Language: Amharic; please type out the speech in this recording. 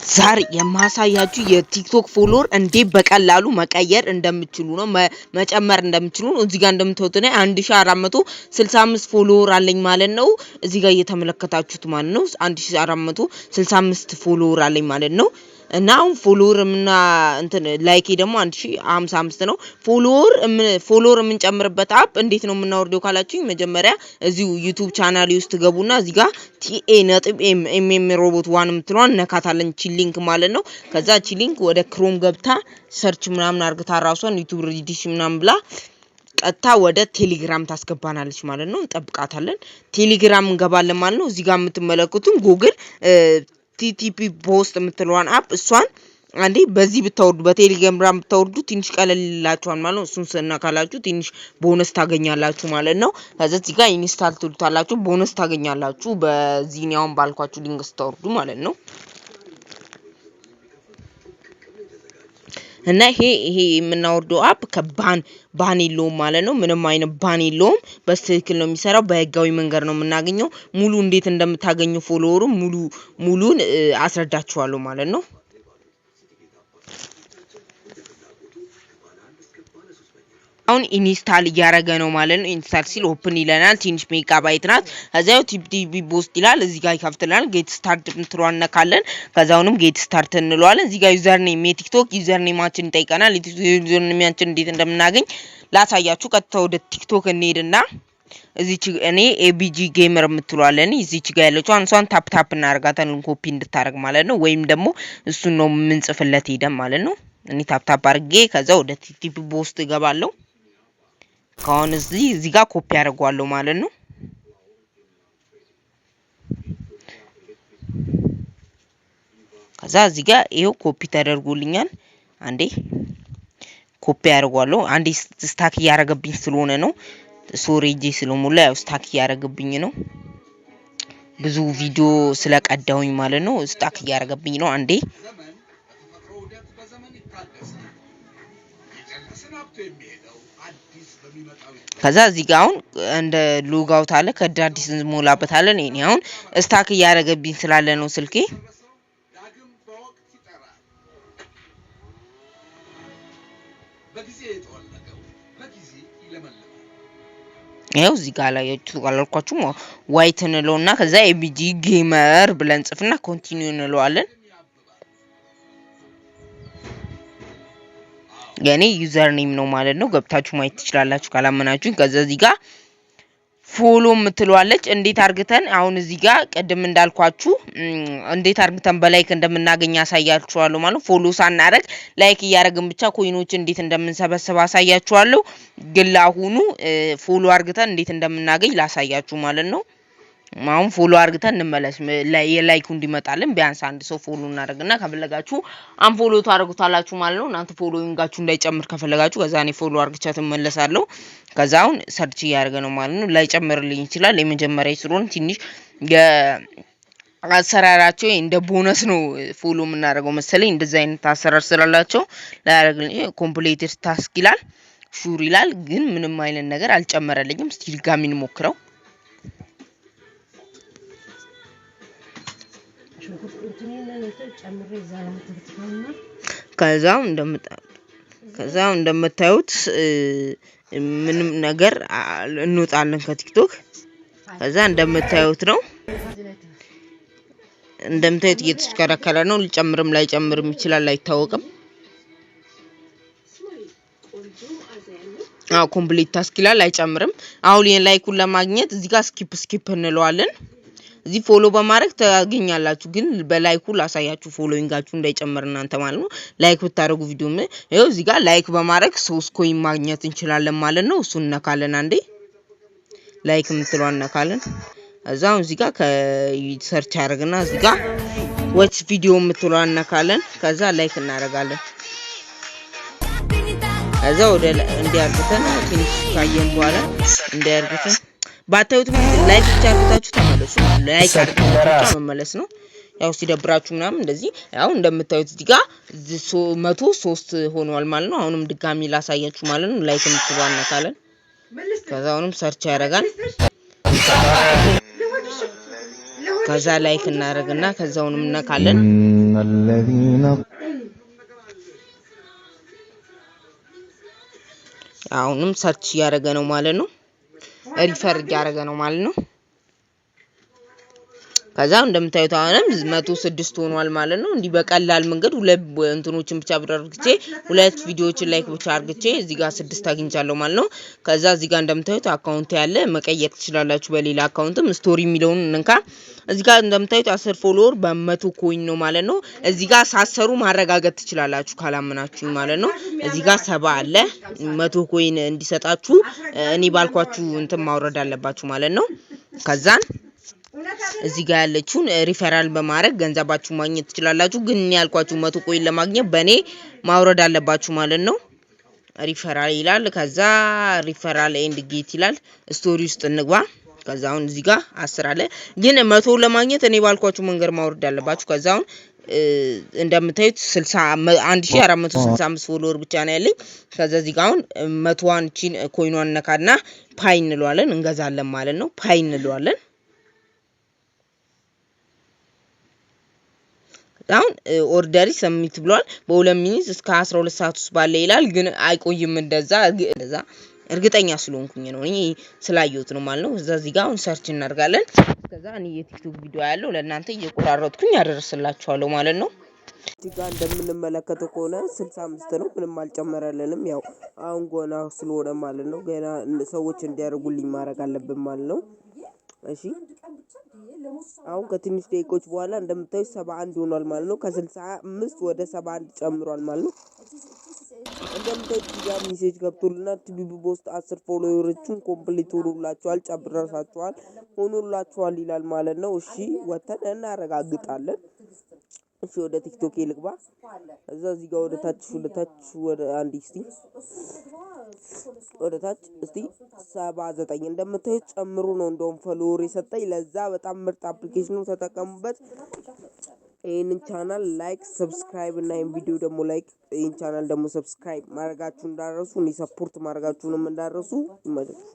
ዛሬ የማሳያችሁ የቲክቶክ follower እንዴት በቀላሉ መቀየር እንደምትችሉ ነው፣ መጨመር እንደምትችሉ ነው። እዚህ ጋር እንደምታዩት እኔ 1465 follower አለኝ ማለት ነው። እዚህ ጋር እየተመለከታችሁት ማለት ነው፣ 1465 follower አለኝ ማለት ነው። እና አሁን follower ምና እንትን like ኤ ደግሞ 1055 ነው። Follower የምንጨምርበት app እንዴት ነው የምናወርደው ካላችሁኝ፣ መጀመሪያ እዚሁ ዩቱብ ቻናል ውስጥ ገቡና እዚህ ጋር TA.M MM robot one የምትለዋን ነካታለን፣ ቺ link ማለት ነው። ከዛ ቺ link ወደ ክሮም ገብታ search ምናምን አርግታ ራሷን ዩቱብ ሪዲሽ ምናምን ብላ ቀጥታ ወደ ቴሌግራም ታስገባናለች ማለት ነው። እንጠብቃታለን። ቴሌግራም እንገባለን ማለት ነው። እዚህ ጋር የምትመለከቱን ጉግል TTP Boost የምትለዋን app እሷን አንዴ በዚህ ብታወርዱ፣ በቴሌግራም ብታወርዱ ትንሽ ቀለል ይላችኋል ማለት ነው። እሱን ስናካላችሁ ትንሽ ቦነስ ታገኛላችሁ ማለት ነው። ከዛ እዚህ ጋር install ትሉታላችሁ፣ ቦነስ ታገኛላችሁ። በዚህኛውን ባልኳችሁ link ስታወርዱ ማለት ነው። እና ይሄ የምናወርደው app ከ ban የለውም ማለት ነው። ምንም አይነት ban የለውም። በትክክል ነው የሚሰራው። በህጋዊ መንገድ ነው የምናገኘው። ሙሉ እንዴት እንደምታገኙ follower ኡ ሙሉ ሙሉን አስረዳችኋለሁ ማለት ነው። አሁን install እያረገ ነው ማለት ነው። Install ሲል open ይለናል። ትንሽ ሜጋባይት ናት። ከዚያው TTP Boost ይላል። እዚህ ጋር ይከፍትልናል። Get start እንትሏን እነካለን። ከዛውንም get start እንለዋለን። እዚህ ጋር username፣ የቲክቶክ username ኣችን ይጠይቀናል። Username ኣችን እንዴት እንደምናገኝ ላሳያችሁ። ቀጥታ ወደ ቲክቶክ እንሄድና እዚች እኔ ABG Gamer የምትለዋለን እዚች ጋር ያለችው እሷን tap tap እናደርጋታለን፣ ኮፒ እንድታደርግ ማለት ነው። ወይም ደግሞ እሱን ነው የምንጽፍለት ሄደን ማለት ነው። እኔ tap tap አድርጌ ከዛ ወደ TTP Boost እገባለሁ። ከአሁን እዚህ ጋር ኮፒ አደርገዋለሁ ማለት ነው። ከዛ እዚህ ጋር ይኸው ኮፒ ተደርጎልኛል። አንዴ ኮፒ አደርገዋለሁ። አንዴ stuck እያደረገብኝ ስለሆነ ነው። Storage ስለሞላ ያው stuck እያደረገብኝ ነው። ብዙ ቪዲዮ ስለቀዳሁኝ ማለት ነው። Stuck እያደረገብኝ ነው። አንዴ ከዛ እዚህ ጋር አሁን እንደ logout አለ፣ ከደ አዲስ እንሞላበታለን። እኔ አሁን stuck እያደረገብኝ ስላለ ነው ስልኬ። ይኸው እዚህ ጋር ላይ አላልኳችሁም? Wait እንለውና ከዛ ABG Gamer ብለን ጽፍና continue እንለዋለን። የኔ username ነው ማለት ነው። ገብታችሁ ማየት ትችላላችሁ ካላመናችሁ። ከዛ እዚህ ጋር follow የምትለዋለች፣ እንዴት አርግተን አሁን እዚህ ጋር ቅድም እንዳልኳችሁ እንዴት አርግተን በ like እንደምናገኝ አሳያችኋለሁ ማለት ነው። Follow ሳናረግ like እያደረግን ብቻ coin ኦች እንዴት እንደምንሰበስብ አሳያችኋለሁ። ግን ለአሁኑ follow አርግተን እንዴት እንደምናገኝ ላሳያችሁ ማለት ነው። አሁን follow አርግተን እንመለስ። የ like ኡ እንዲመጣልን ቢያንስ አንድ ሰው follow እናደርግና ከፈለጋችሁ unfollow ታደርጉታላችሁ ማለት ነው። እናንተ following ኣችሁ እንዳይጨምር ከፈለጋችሁ፣ ከዛ እኔ follow አርግቻት እመለሳለሁ። ከዛ አሁን search እያደረገ ነው ማለት ነው። ላይጨምርልኝ ይችላል። የመጀመሪያ ስለሆነ ትንሽ አሰራራቸው እንደ ቦነስ ነው follow የምናደርገው መሰለኝ። እንደዚህ አይነት አሰራር ስላላቸው ላያደርግልኝ፣ completed task ይላል፣ sure ይላል። ግን ምንም አይነት ነገር አልጨመረልኝም። እስቲ ድጋሚ እንሞክረው። ከዛው እንደምታዩት ምንም ነገር እንወጣለን ከቲክቶክ። ከዛ እንደምታዩት ነው። እንደምታዩት እየተሽከረከረ ነው። ሊጨምርም ላይጨምርም ይችላል፣ አይታወቅም። አዎ፣ complete task ይላል፣ አይጨምርም። አሁን like ኡን ለማግኘት እዚህ ጋር skip skip እንለዋለን። እዚህ follow በማድረግ ታገኛላችሁ። ግን በ like ኡ ላሳያችሁ፣ following ኣችሁ እንዳይጨምር እናንተ ማለት ነው። Like ብታደርጉ ቪዲዮ ይኸው እዚህ ጋር like በማድረግ 3 coin ማግኘት እንችላለን ማለት ነው። እሱን እነካለን። አንዴ like የምትለዋን እነካለን። እዛው እዚህ ጋር ከ search ያደርግና እዚህ ጋር watch video የምትለዋን እነካለን። ከዛ like እናደርጋለን። ከዛ ወደ እንዲያርግተን ትንሽ ካየን በኋላ እንዲያርግተን ባታዩት like ብቻ አድርጋችሁ ተመለሱ። Like አድርጋችሁ ብቻ መመለስ ነው። ያው ሲደብራችሁ ምናምን እንደዚህ ያው እንደምታዩት እዚህ ጋር 103 ሆኗል ማለት ነው። አሁንም ድጋሚ ላሳያችሁ ማለት ነው። Like የምትለዋን እነካለን። ከዛ አሁንም search ያደርጋል። ከዛ like እናደርግና ከዛውንም እነካለን። إن الذين አሁንም search እያደረገ ነው ማለት ነው። Refer እያደረገ ነው ማለት ነው። ከዛ እንደምታዩት አሁንም 106 ሆኗል ማለት ነው። እንዲህ በቀላል መንገድ ሁለት እንትኖችን ብቻ አድርግቼ፣ ሁለት ቪዲዮዎችን like ብቻ አድርግቼ እዚህ ጋር 6 አግኝቻለሁ ማለት ነው። ከዛ እዚህ ጋር እንደምታዩት account ያለ መቀየር ትችላላችሁ። በሌላ account ም story የሚለውን እንንካ። እዚህ ጋር እንደምታዩት 10 follower በ100 coin ነው ማለት ነው። እዚህ ጋር ሳሰሩ ማረጋገጥ ትችላላችሁ ካላመናችሁ ማለት ነው። እዚህ ጋር 70 አለ። 100 coin እንዲሰጣችሁ እኔ ባልኳችሁ እንትን ማውረድ አለባችሁ ማለት ነው። ከዛን እዚህ ጋር ያለችውን ሪፈራል በማድረግ ገንዘባችሁ ማግኘት ትችላላችሁ። ግን እኔ ያልኳችሁ 100 coin ለማግኘት በእኔ ማውረድ አለባችሁ ማለት ነው። ሪፈራል ይላል። ከዛ referral and get ይላል። Story ውስጥ እንግባ። ከዛ አሁን እዚህ ጋር 10 አለ። ግን 100 ለማግኘት እኔ ባልኳችሁ መንገድ ማውረድ አለባችሁ። ከዛ አሁን እንደምታዩት 1465 follower ብቻ ነው ያለኝ። ከዛ እዚህ ጋር አሁን 100ዋን ቺን coin ኗን ነካና buy እንለዋለን፣ እንገዛለን ማለት ነው። Buy እንለዋለን። አሁን order submit ብሏል። በ2 minute እስከ 12 ሰዓት ውስጥ ባለ ይላል። ግን አይቆይም። እንደዛ እርግጠኛ ስለሆንኩኝ ነው፣ እኔ ስላየሁት ነው ማለት ነው። እዛ እዚህ ጋር አሁን search እናደርጋለን። ከዛ እኔ የቲክቶክ ቪዲዮ ያለው ለእናንተ እየቆራረጥኩኝ አደርስላችኋለሁ ማለት ነው። እዚህ ጋር እንደምንመለከተው ከሆነ 65 ነው። ምንም አልጨመረልንም። ያው አሁን ገና ስለሆነ ማለት ነው። ገና ሰዎች እንዲያደርጉልኝ ማድረግ አለብን ማለት ነው። እሺ፣ አሁን ከትንሽ ደቂቆች በኋላ እንደምታዩት 71 ሆኗል ማለት ነው። ከ65 ወደ 71 ጨምሯል ማለት ነው። እንደምታዩት እዚህ ጋር message ገብቶልናል። ቲቪ ቦስት 10 follower ኦችን complete ሆኖላችኋል፣ ጨርሳችኋል፣ ሆኖላችኋል ይላል ማለት ነው። እሺ፣ ወተን እናረጋግጣለን። እሺ፣ ወደ ቲክቶክ ልግባ። እዛ እዚህ ጋር ወደ ታች፣ ወደ ታች፣ ወደ አንድ እስቲ ወደ ታች እስቲ 79 እንደምታዩት ጨምሮ ነው እንደውም follower የሰጠኝ። ለዛ በጣም ምርጥ application ነው፣ ተጠቀሙበት። ይህንን channel like፣ subscribe እና ይህን ቪዲዮ ደግሞ like፣ ይህን ቻናል ደግሞ subscribe ማድረጋችሁ እንዳረሱ፣ እኔ support ማድረጋችሁንም እንዳረሱ። ይመቻችሁ።